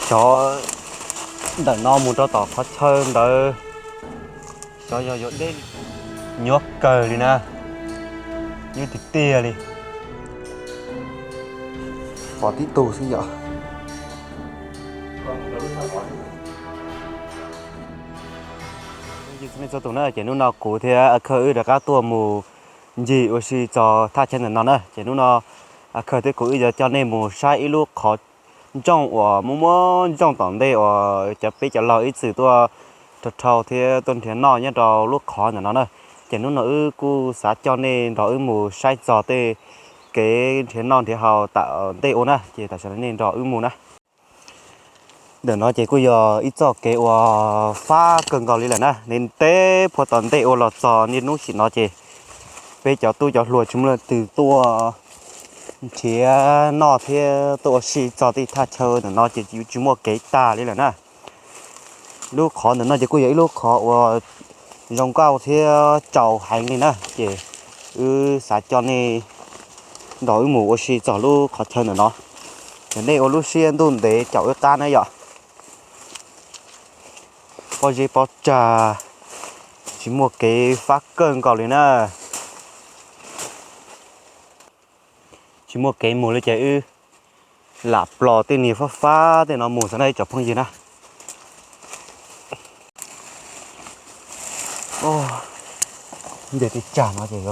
Xyov ntawm no mus rau tom qhov chaw ntawd, xyov yog yuav deb, nyuaj kawg li na, nyuaj tiag tiag li. Pom tib tug xwb yom. Txhua leej txhua tus na, ces hnub no kuv thiab A Khawj wb rov qab tuaj mus ncig ua si txog thaj chaw ntawm no na. Ces hnub no A Khawj thiab kuv wb yuav coj nej mus saib ib lub qhov ntsoog uas muaj muaj ntsoog tom ntej uas cov peb cov laug ib txwm tuaj rau rhau thiab tuaj nrhiav noj nyob rau lub qhov ntawm no na. Ces hnub no wb kuj xav coj nej nrog wb mus saib txog tej kev nrhiav noj nrhiav haus tom ntej ua na, ces tam sim no nej nrog wb mus na. Ntawm no ces kuj yog ib txoj kev uas fab kawg nkaus li lawm na, ntev ntev phua tom ntej ua los txog niaj hnub sim no ces peb cov tub cov hluas tsis muaj leej twg tuaj nrhiav noj thiab tuaj ua si txog tej thaj chaw ntawm no ces yuav tsis muaj kev tag li lawm na. Lub qhov ntawm no ces kuj yog ib lub qhov uas zoo nkauj thiab tsaus heev li na, ces wb xav coj nej nrog wb mus ua si txog lub qhov chaw ntawm no. Yog nej ua lub siab ntuj ntev caum wb qab na yom. Pob zeb pob tsag, tsis muaj kev fab kawg nkaus li na. Tsis muaj kev mus li ces wb lam plos tej niag fab fab tej no mus xwb na ib tsoom phooj ywg na. Nce tej tsag no ces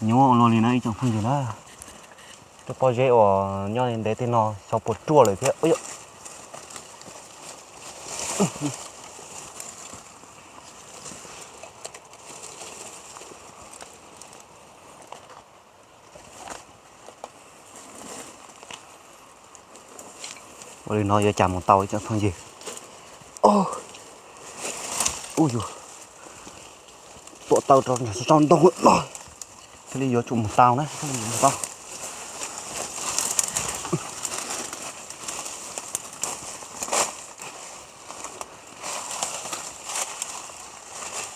nyuaj ua luaj li na ib tsoom phooj ywg na. Tej pob zeb uas nyob ntev tej no xyov puas ruaj lawm thiab. Ua li no yuav cas mus tau ib tsoom phooj ywg. Ub yus, tuam taw rau ntawm tsob ntoo no thiaj li yuav tsum mus tau na, thiaj li mus tau.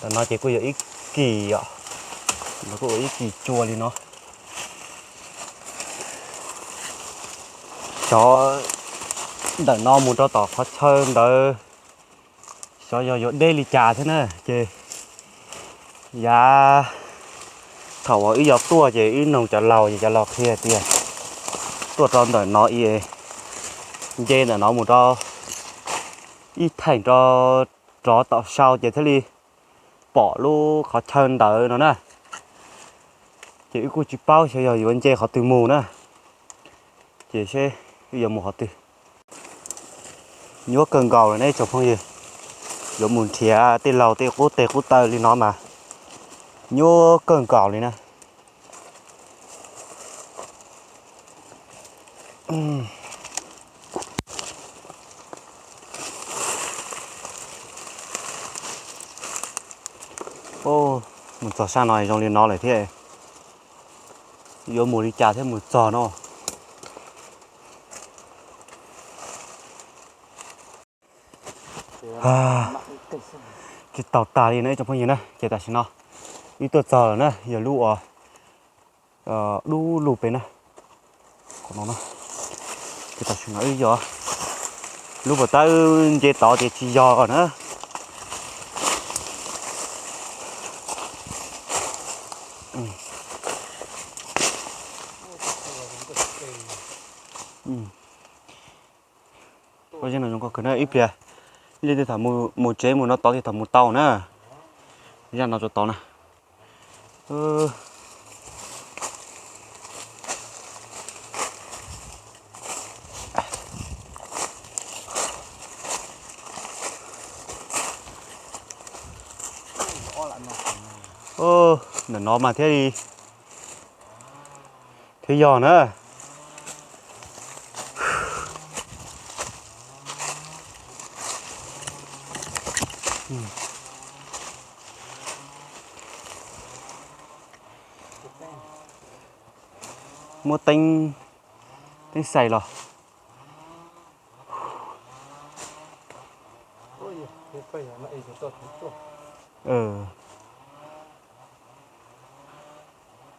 Ntawm no ces kuj yog ib kis os, kuj ua ib kis cua li no. Xyov ntawm no mus rau tom qhov chaw ntawd, xyov yog yuav deb li cas thiab na. Ces yav thaum uas wb yuav tuaj ces wb noog cov laus ces cov laus qhia tias tuaj rau ntawm no, nce ntawm no mus rau ib theem rau rov tom sau ces thiaj li pom lub qhov chaw ntawd no na. Ces wb kuj tsis paub xyov yog yuav nce qhov twg mus na, ces seb wb yuav mus qhov twg. Nyuaj kawg nkaus li ne tsoom phooj ywg, yuav mus nrhiav tej laug tej qub teg qub taw li no mas nyuaj kawg nkaus li na. Mus txog sab no zoo li no lawm thiab, yuav mus li cas thiaj mus txog no. Tsis tau tag li na ib tsoom phooj ywg na, ces tam sim no wb tuaj txog lawm na, yog lub uas dub lug pem na. Qhov no na, ces tam sim no wb yog lub puas tab wb nce tod ces tsis yog na. Ua zej no zoo nkauj kawg na ib pliag, ib pliag tej thaum mus tsev mus no tod tej thaum mus tau na. Zaj no rau tod na. Ntawm no mas thiaj li thiab yog na. Muab teeb, teeb xais los.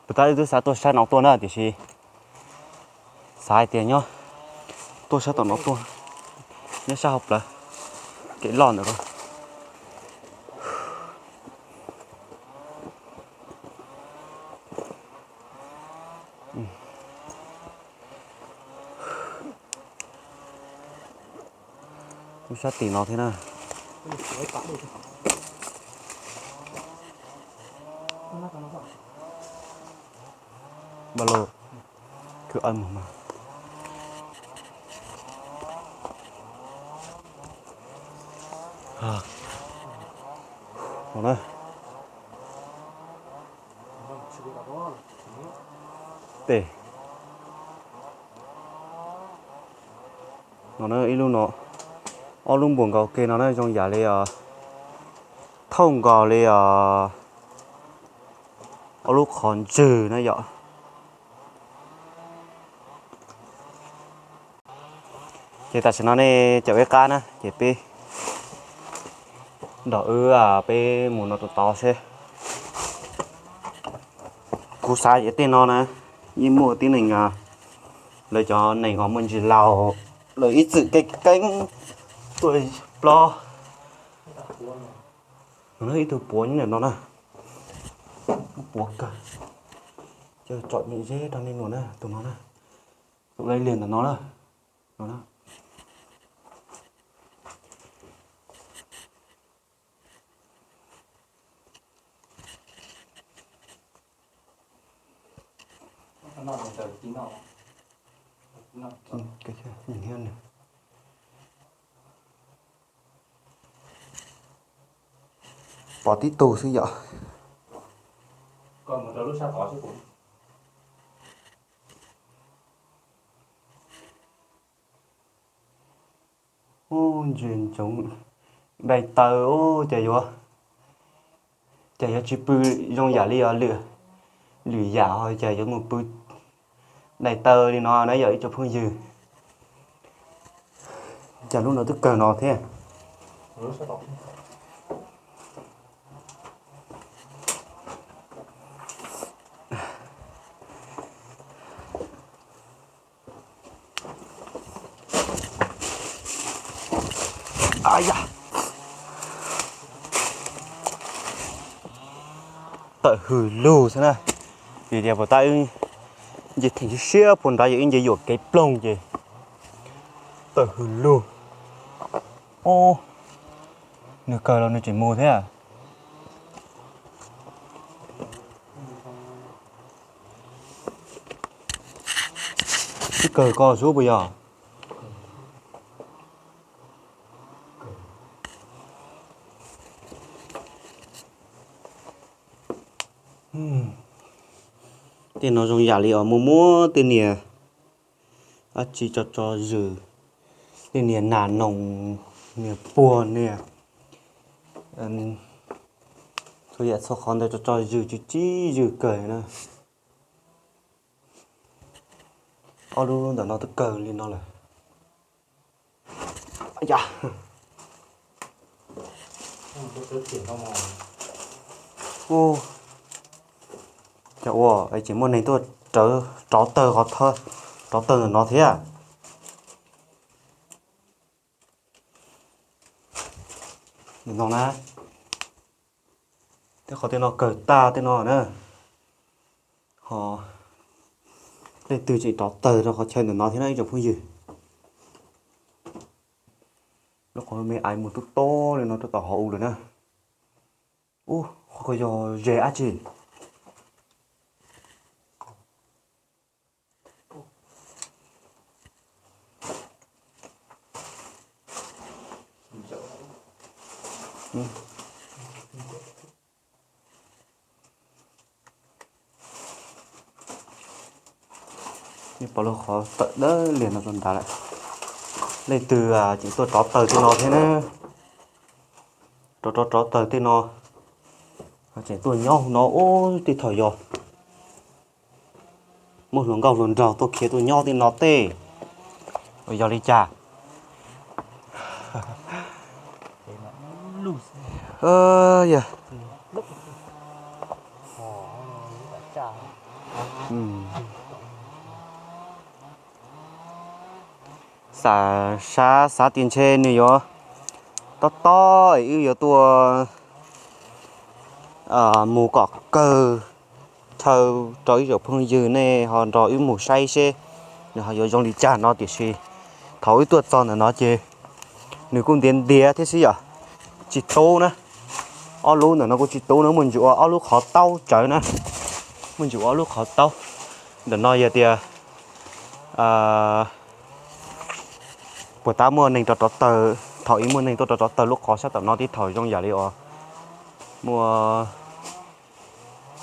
Puas tab wb twb xav tuaj saib no tuaj na tiam sis xav hais tias nyob tuaj saib tom no tuaj. Nyob sab hauv plawv, kev loj ntawm ko. Lub sab tim no thiab na. Ba lo, kwv aw mus mas. No na. Tes. No na ib lub no, ob lub npuas nkaus ke no na zoo yam li os, thauj nkaus li os, ob lub qhov ntswg na yom. Ces tam sim no nej caum ib qab na ces peb nrog wb peb mus no tod tod seb. Kuv xav tias tej no na yeej muaj tib neeg, lawv cov neeg ho muaj ntsis laus, lawv ib txwm keeb keeb tuaj plob. No ib tug puav nyob ntawm no na, puav kawg. Ces tsom nyem zeb rau nej nua na, tus no na, tus lej liag ntawm no na. Pom tib tug xwb yom. Ub, ntses ntsoov dai taw, ub, ces yuav, ces yuav tsis pw zoo yam li os lwm, lwm yam ho ces yuav mus pw dai taw li no na yom ib tsoom phooj ywg. Cas lub no twb kawg no thiab. Tawm hws lug xwb na, vim tias puas tab wb nce theem siab siab puag nrad yog wb nce yuam kev ploog ces tawm hws lug. Ub, nws kawg los nws tseem mus thiab. Twb kawg ko xwb puas yog? Tej no zoo yam li os muaj muab tej niag dab tsi tso tso zwm, tej niag nas noos, niag puag, niag txhua yam txhua qhov ntawd tso tso zwm tsis tsib zwm kawg na. Ob lub ntawm no twb kawg li no lawm. Cas ua es tseem muaj neeg tuaj rauv taws qhov, rauv taws ntawm no thiab. No na, tej qhov tej no kawg tag tej no na. Ho leej twg tseem rauv taws rau qhov chaw ntawm no thiab na ib tsoom phooj ywg. Lub qhov me ais mus tub tob li no rau tom hauv u lawm na. Ub, qhov ko yog zes dab tsi? Pom lub qhov tawm dawb liag no rau nrad lawm. Leej twg tseem tuaj rauv taws tej no thiab na. Rov rov rauv taws tej no, tseem tuaj nyob no ub tej thaum yog muaj hluas nkauj hluas nraug tuaj khiav tuaj nyob tej no tej, yog li cas? Yog Xav sab xav tias ntshe nws yuav tob tob es wb yuav tuaj mus kom kawg chaw rau ib zaug phooj ywg nej ho nrog wb mus saib seb nws ho yuav zoo li cas no tiam sis thaum wb tuaj txog ntawm no ces nws kuj ntiav ntiav thiab xwb yom. Tsis tub na, ob lub ntawm no kuj tsis tub na, muaj ntsis ua ob lub qhov taub tsawv na, muaj ntsis ua ob lub qhov taub. Ntawm no yog tias puas tab muaj neeg rov rov tawg, thaum ub muaj neeg tuaj rov rov tawg lub qhov sab tom no tib thaum zoo yam li uas muaj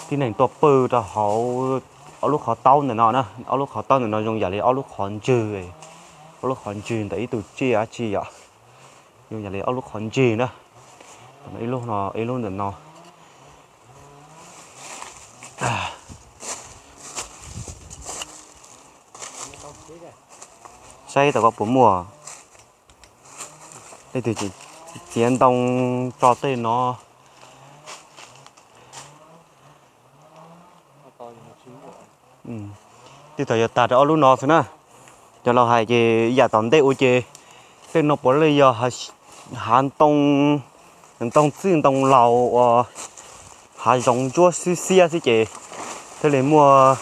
tib neeg tuaj pw rau hauv ob lub qhov taub ntawm no na, ob lub qhov taub ntawm no zoo yam li ob lub qhov ntswg, ob lub qhov ntswg ntawm ib tug tsiaj dab tsi yom, zoo yam li ob lub qhov ntswg na. Ib lub no ib lub ntawm no. Saib tom ko puas muaj leej twg txiav ntoo tso tej no. Tej thaum yog tag rau ob lub no xwb na. Cov laus hais ces yam tom ntej ua ces tej no puav leej yog hav ntoo, ntoo txwj ntoo laus uas hav zoov ntsuab xwb xiab xwb ces thiaj li muaj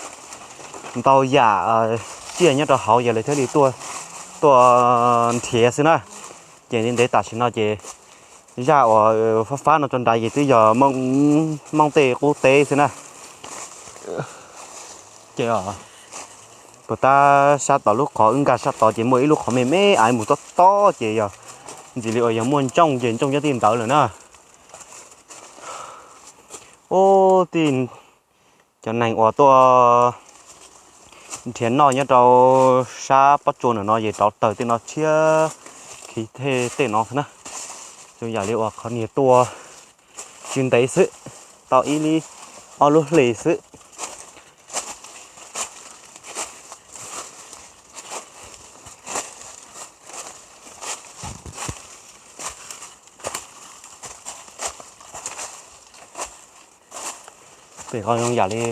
ntau yam tsiaj nyob rau hauv yog lawv thiaj li tuaj nrhiav xwb na. Ces ntev tam sim no ces zaj uas fab fab no rau nrad ces twb yog Hmoob tej qub teb xwb na. Ces puas tab sab tod lub qhov wb nkag sab tod ces muaj ib lub qhov me me aiv mus tob tob ces yog ntxim li uas yog muaj ntsooj ces ntsooj nyob tij ntawd lawm na. Ub, tij cov neeg uas tuaj nrhiav noj nyob rau sab pob tsuas ntawm no ces rauv taws tej no tshiab khiv tej no na. Zoo yam li uas qhov niag tuaj tsis ntev xwb, tau ib ob lub hlis xwb. Pem ko zoo yam li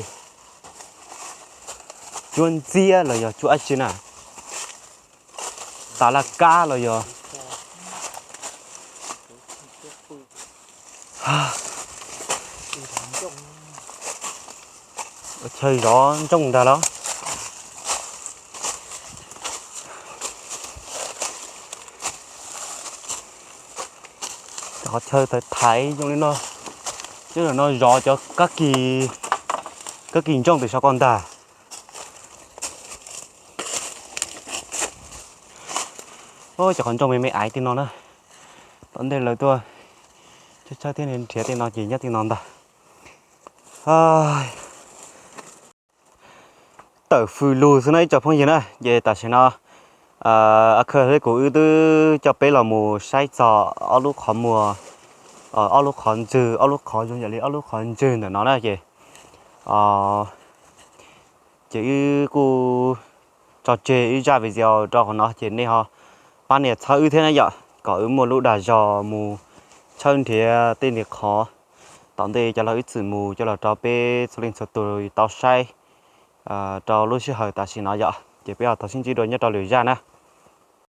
cuab ntxiab los yog cuab dab tsi na, tas laj kab los yog chaw zov ntsooj ntag los. Qhov chaw thaiv thaiv zoo li no, cov no zov cov kab kis ntsooj tim saum ko ntag. Cov qhov ntsooj me me aiv tej no na, tom ntej lawv tuaj tshawb tshawb thiab nrhiav tej no ces nyob tej no ntag. Tawm fws lug xwb na ib tsoom phooj ywg na, ces tam sim no a khawj thiab kuv wb twb coj peb los mus saib txog ob lub qhov muag, ob lub qhov ntswg, ob lub qhov zoo yam li ob lub qhov ntswg ntawm no na ces, ces wb kuj tso tseg wb zaj video rau qhov no ces nej ho pab nias txhawb wb thiab na yom, kom wb muaj lub dag zog mus tshawb nrhiav tej niag qhov tom ntej coj los wb txwm mus coj los rau peb txhua leej txhua tus tau saib rau lub sij hawm tam sim no yom. Ces peb ho tau sib ntsib dua nyob rau lwm zaj na.